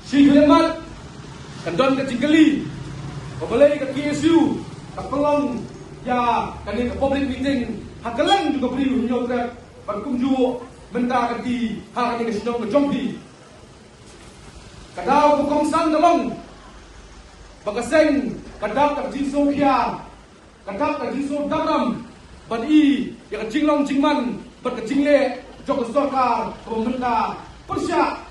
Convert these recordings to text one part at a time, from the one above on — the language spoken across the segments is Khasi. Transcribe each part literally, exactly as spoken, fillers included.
Shi khyllipmat kan don ka jingkylli, ba balei ka K S U ka pynlong ïa kane ka public meeting ha kylleng jong ka Bri u Hynñiewtrep, bad kumjuh mynta ka dei ha kane ka shnong ka jong phi. Ka daw ka kongsan ka long ba ka seng ka dap ka jingsngewkhia, ka dap ka jingsngewdap ram ban i ïa ka jinglong jingman bad ka jingleh jong ka sorkar kaba mynta pyrshah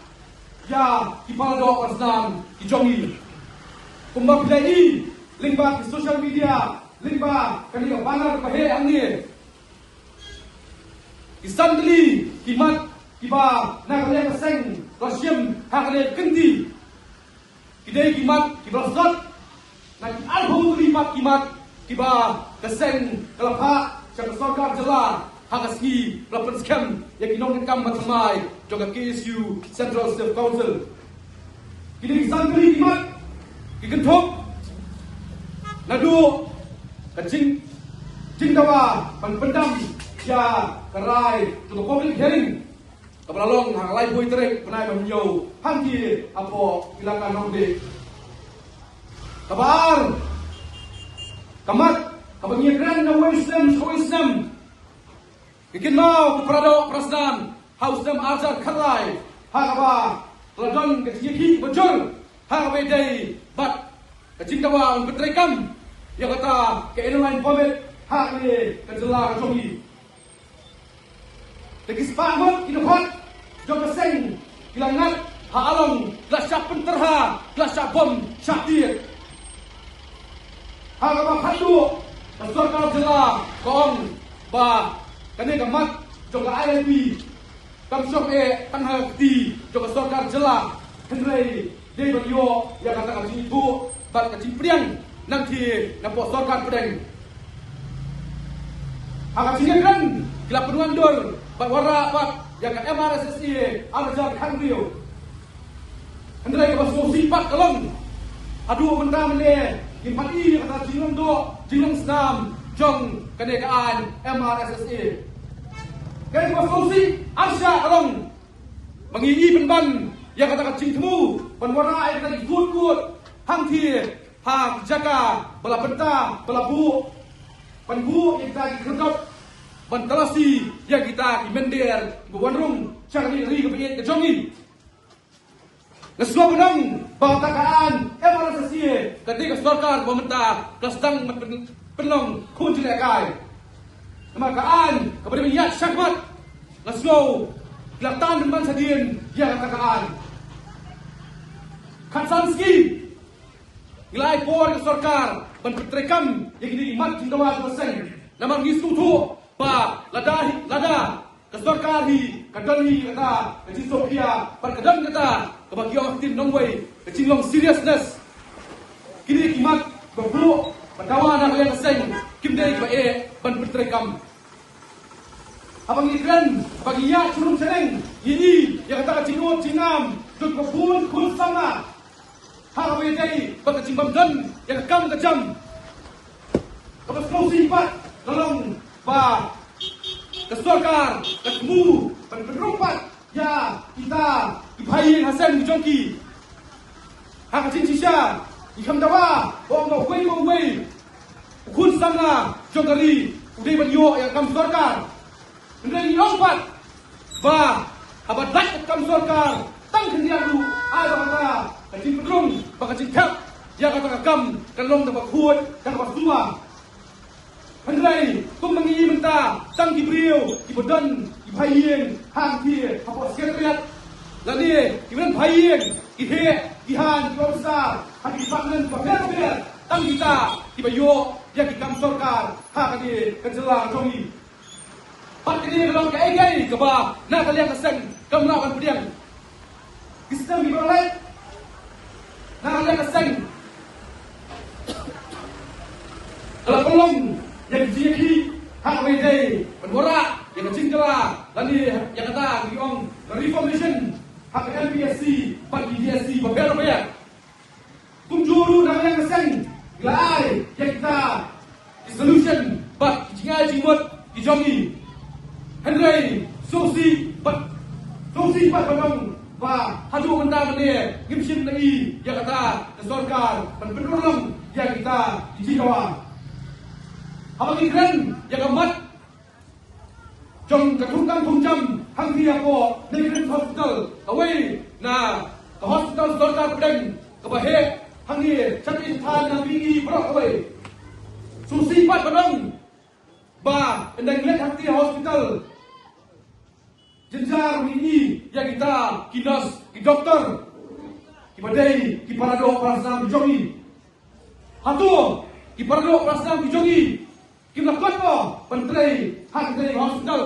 ïa ki para doh para snam ki jong ngi. Kumba phi la i lyngba ki social media, lyngba kane ka banner kaba heh hangne, ki san tylli ki mat kiba na ka liang ka seng ka la shim ha kane ka kynti. Ki dei ki mat kiba la sot na ki arphew tylli pat ki mat kiba ka seng ka la phah sha ka sorkar jylla ha ka sngi ba la pynskhem ïa ki nongkitkam ban thymmai jong ka K S U Central Staff Council. Ki dei ki san tylli ki mat ki kynthup naduh ka jing jingdawa ban pyndam ïa ka rai jong ka public hearing kaba la long ha ka laiphew tarik bnai ba hynñiew hangtei hapoh Elaka Nongdih. Kaba ar ka mat kaba ngi ïakren na uwei u snem sha uwei u snem, ka kynmaw ka para doh para snam ha u snem arhajar khatlai, ha kaba ka la don ka jingïakhih kaba jur ha kaba ïadei bad ka jingdawa ban pyntreikam ïa kata ka Inner Line Permit ha kane ka jylla ka jong ngi. Te ki spah ngut ki dkhot jong ka seng ki la ngat ha along, ki la shah pynterha, ki la shah bom shah tied. Ha kaba khatduh ka sorkar jylla ka ong ba kane ka mat jong ka I L P kam shong eh tang ha ka kti jong ka sorkar jylla, hynrei dei ban ïoh ïa kata ka jingithuh bad ka jingpdiang nangthie napoh sorkar pdeng. Ha ka jingïakren ki la pynwandur bad wanrah pat ïa ka M R S S A arhajar khathynriew. Hynrei kaba sngewsih pat ka long, haduh mynta mynne ngim pat i ïa kata ka jinglong doh jinglong snam jong kane ka aiñ M R S S A. Kaei kaba sngewsih arshah ka long ba ngi i pynban ïa kata ka jingthmu ban wanrah ïa kata ki kut kut hangthie ha ki jaka ba la bynta ba la buh, ban buh ïa kita ki khyrdop ban talasi ïa kita ki mynder ba wan rung sha kane ka ri kaba ïeit ka jong ngi. Nga sngew ban ong ba kata ka aiñ M R S S A ka dei ka sorkar ba mynta ka sdang ban pyn- pynlong khun jingïalehkai. Namar ka aiñ kaba dei ban ïaid shakhmat, nga sngew ki la tan pynban shadien ïa kata ka aiñ. Khatsan sngi ngi la ai por ïa ka sorkar ban pyntreikam ïa kine ki mat jingdawa jong ka seng. Namar ngi sngewthuh ba lada hi lada ka sorkar hi ka don hi kata ka jingsngewkhia bad ka don kata kaba ki ong ha ktien nongwei ka jinglong seriousness, kine ki mat ba buh ba dawa na ka liang ka seng kim dei kiba eh ban pyntreikam. Haba ngi kren ba ngi ïaid sha nong sha neng, ngi i ïa kata ka jingud jingngam jong kiba bun khun samla ha kaba ïadei bad ka jingbym don ïa ka kam ka jam. Kaba sngewsih pat ka long ba ka sorkar ka thmu ban pynrung pat ïa kita ki bhaïing hasem ki jong ki. Ha ka jingshisha ngi kham dawa ba ong ba uwei pa uwei u khun samla jong ka ri u dei ban ïoh ïa ka kam sorkar. Hynrei ngi ong pat ba haba lait ka kam sorkar tang khyndiat ruh, ai ba kata ka jingpynrung bad ka jingthep ïa kata ka kam kan long kaba khuid, kaba sumar. Hynrei kumba ngi i mynta, tang ki briew kiba don ki bhaïing hangthie hapoh Secretariat, lane kiba don bhaïing, ki heh ki haiñ, ki officer ha ki department bapher bapher, tang kita kiba ïoh ïa ki kam sorkar ha kane ka jylla jong ngi. Bad kane ka long kaei kaei kaba na ka liang ka seng kam lah ban pdiang. Ki sdang kiba la lait na ka liang ka seng ka la pynlong ïa ki jingïakhih ha kaba ïadei ban wanrah ïa ka jingkylla lane ïa kata ki ong ka reformation ha ka M P S C bad ki D S C bapher bapher. Kumjuh ruh na ka liang ka seng ngi la ai ïa kita ki solution bad ki jingai jingmut ki jong ngi. Hynrei sngewsih bad sngewsih bad ban ong Ba haduh mynta mynne ngim shym la i ïa kata ka sorkar ban pynurlong ïa kita ki jingdawa. Haba ngi kren ïa ka mat jong ka thungkam thungjam hangne hapoh Nongkhreh Hospital, kawei na ka hospital sorkar pdeng kaba heh hangne sha ki thaw na mihngi baroh kawei. Sngewsih pat ban ong ba ynda ngi leit hangne hospital, jynjar ngi i ïa kita ki nurse, ki doktor kiba dei ki paradoh parasnam ki jong ngi. Hato ki paradoh parasnam ki jong ngi kim la kot mo ban trei ha kane ka hospital?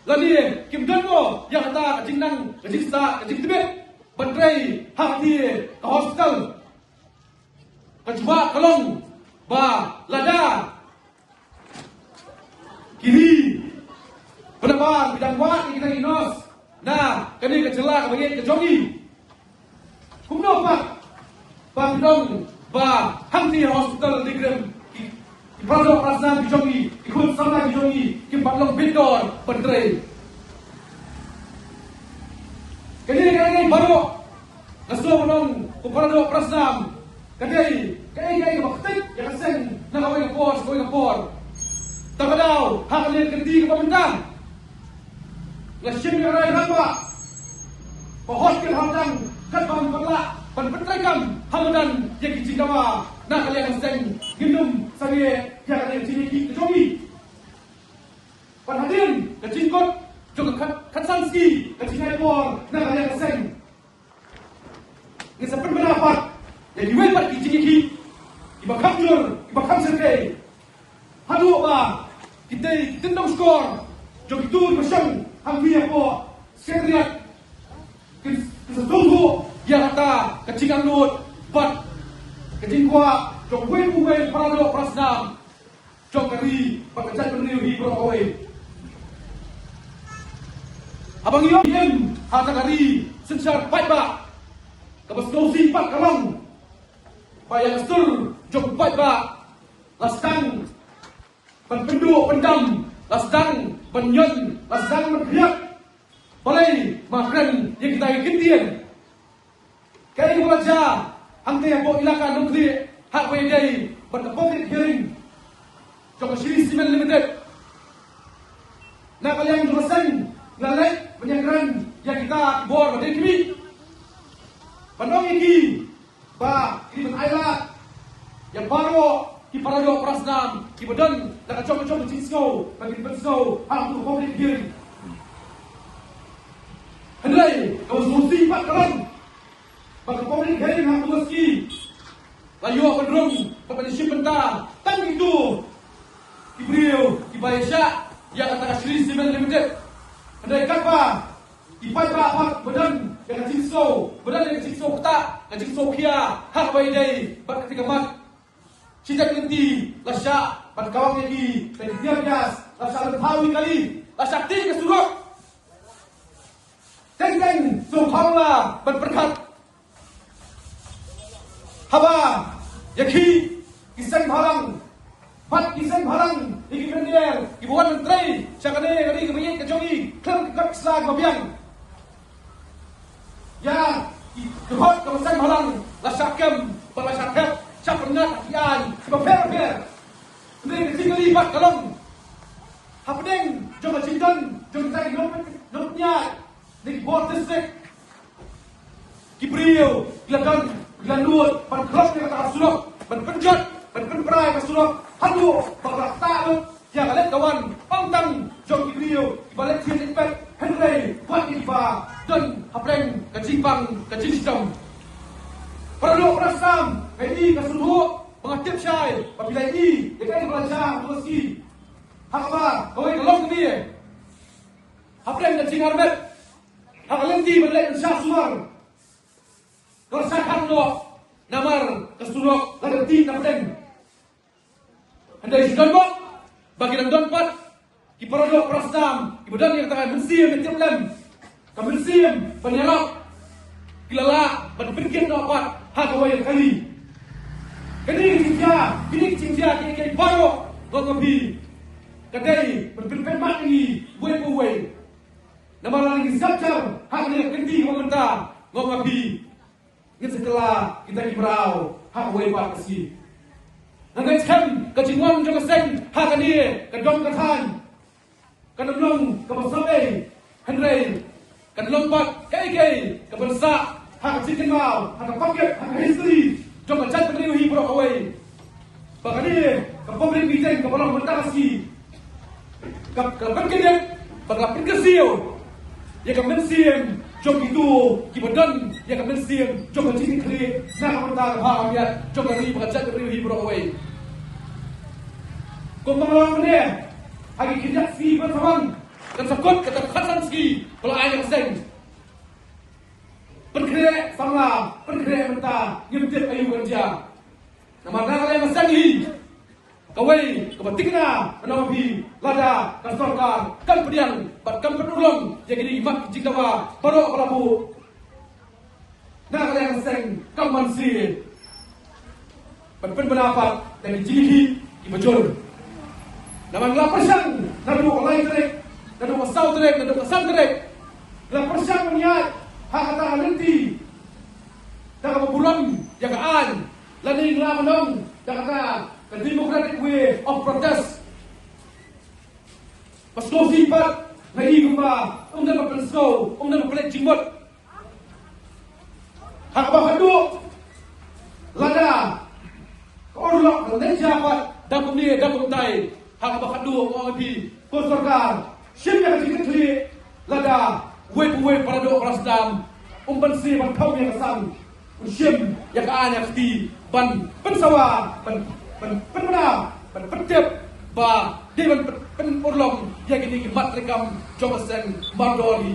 Lane kim don mo ïa kata ka jingnang, ka jingstad, ka jingtbit ban trei ha kane ka hospital? Ka jubab ka long ba lada ki ri, pynban ki dang wad ïa kita ki nurse na kane ka jylla kaba ïeit ka jong ngi, kumno pat ba phi ong ba hangne ha hospital Nongkhreh ki, ki paradoh parasnam ki jong ngi, ki khun samla ki jong ngi kim pat long bit dor ban trei? Kane ka dei baroh, nga sngew ban ong, ko paradoh parasnam, ka dei kaei kaei kaba ktik ïa ka seng na kawei ka por sha kawei ka por. Te ka daw ha kane ka kynti kaba mynta, nga shim ïa ka rai rangbah ba hot kin hot tang katba ngi pat lah ban pyntreikam ha madan ïa ki jingdawa na ka liang ka seng, ngin ym sangeh ïa kane ka jingïakhih ka jong ngi. Ban hadien ka jingkut jong ka khat, khatsan sngi ka jingai por na ka liang ka seng, ngin sa pynbna pat ïa kiwei pat ki jingïakhih kiba kham jur, kiba kham syrkhei, haduh ba kitei ki tyndong shkor jong kito kiba shong hangne hapoh Secretariat kin, kin sa sngewthuh ïa kata ka jingangnud bad ka jingkwah jong uwei pa uwei u paradoh parasnam jong ka ri bad ka jaitbynriew hi baroh kawei. Haba ngi ïohi im ha kata ka ri synshar paidbah, kaba sngewsih pat ka long ba ïa ka sur jong u paidbah la sdang ban pynduh pyndam, la sdang ban ñion, la sdang ban khriat. Balei ma kren ïa kita ki ktien? Kaei kaba la jia hangtei hapoh Elaka Nongkhreh ha kaba ïadei bad ka public hearing jong ka Shree Cement Limited? Na ka liang jong ka seng nga leit ban ïakren ïa kita ki bor ba dei khmih, ban ong ïa ki ba ki dei ban ailad ïa baroh ki paradoh parasnam kiba don la ka jong ka jong ka jingsngew ba kin pynsngew ha ka public hearing. Hynrei kaba sngewsih pat ka long ba ka public hearing ha kaba sngewsih la ïoh ban rung bad ban ïashim bynta tang kito ki briew kiba ïashah ïa kata ka Shree Cement Limited. Hynrei katba ki paidbah pat ba don ïa ka jingsngew, ba don ïa ka jingsngew ktah, ka jingsngew khia ha kaba ïadei bad kata ka mat. Shi tat lynti la shah ban kawang ïa ki, te ki tiar bias la shah lynthaw ïa kali, la shah tieng ka surok. Teng teng sngewkhawla ban pyrkhat. Haba ïakhih ki seng bhalang, bad ki seng bhalang ïa ki mynder kiba wan ban trei sha kane ka ri kaba ïeit ka jong ngi khlem ka kot ka sla kaba biang. Ïa ki hok kaba seng bhalang la shah kem bad la shah thep, shah pynngat ha ki aiñ kiba pher pher. Hynrei ka jingkylli pat ka long, hapdeng jong ka jingdon jong kita ki nongpyn-, nongpynïaid na ki bor district, ki briew ki la don, ki la nud ban khlong ïa kata ka surok, ban pynjot, ban pynpra ïa ka surok haduh ba ka la ktah lut ïa ka leit ka wan, ym tang jong ki briew kiba leit thied leit peit, hynrei wat ïa kiba don hapdeng ka jingpang ka jingshitom. Para doh para sam, nga i ka sngewthuh ba nga tip shai ba phi la i ïa kaei kaba la jia ha kane ka sngi. Ha kaba kawei ka long kane, hapdeng ka jingharmet, ha ka lynti ban leit ban shah sumar, ka la shah khang noh namar ka surok la dep tih na pdeng. Hynrei shu don bok ba ki dang don pat ki para doh para sam kiba don ïa kata ka mynsiem ïa tiplem, ka mynsiem ban ïarap, ki la lah ban pynkit noh pat ha kawei ka kali. Kane ka jingjia, kine ki jingjia kiei kiei baroh, nga ong ïa phi, ka dei ban pynpeit mat ïa ngi uwei pa uwei. Namar lada ngi siat jar ha kane ka kynti kaba mynta, nga ong ïa phi, ngin sa kylla kita ki mraw ha kawei pat ka sngi. Nga ngeit skhem ka jingwan jong ka seng ha kane ka dong ka thaiñ kan ym long kaba sawdong, hynrei kan long pat kaei kaei kaban sah ha ka jingkynmaw, ha ka bucket, ha ka history jong ka jaitbynriew hi baroh kawei. Ba kane ka public meeting kaba long mynta ka sngi, ka, ka ban kyndiat, ba ka la pynkyrsiew ïa ka mynsiem jong kito kiba don ïa ka mynsiem jong ka jingkitkhlieh na ka bynta ka bha ka miat jong ka ri bad ka jaitbynriew hi baroh kawei. Kumba nga la ong mynne, ha ki khyndiat sngi ban sa wan, kan sa kut kata ka khatsan sngi ba la ai ïa ka seng. Pynkhreh samla, pynkhreh mynta, ngim tip aïu kan jia. Namar na ka liang ka seng hi, kawei kaba thikna, nga ong ïa phi, lada ka sorkar kam pdiang bad kam pynurlong ïa kine ki mat ki jingdawa baroh ba la buh, na ka liang ka seng kam wan sih ban pynbna pat da ki jingïakhih kiba jur. Namar nga la pyrshang naduh ka lai tarik, naduh ka saw tarik, naduh ka san tarik, nga la pyrshang ban ïaid ha kata ka lynti da kaba burom ïa ka aiñ, lane nga la ban ong da kata ka democratic way of protest. Ba sngewsih pat nga i kumba ym don ba pynsngew, ym don ba pynleit jingmut. Ha kaba khatduh, lada ka urlong ka leit jia pat da kumne da kumtai, ha kaba khatduh, nga ong ïa phi, ko sorkar, shim ïa ka jingkitkhlieh, lada uwei pa uwei, para doh para sdang, um banse ban kham ïa ka sang, un shim ïa ka aiñ ïa ka kti ban pynsawa, ban, ban pynbna, ban pyntip ba dei ban pyn, pynurlong ïa kine ki mat treikam jong ka seng mardor hi.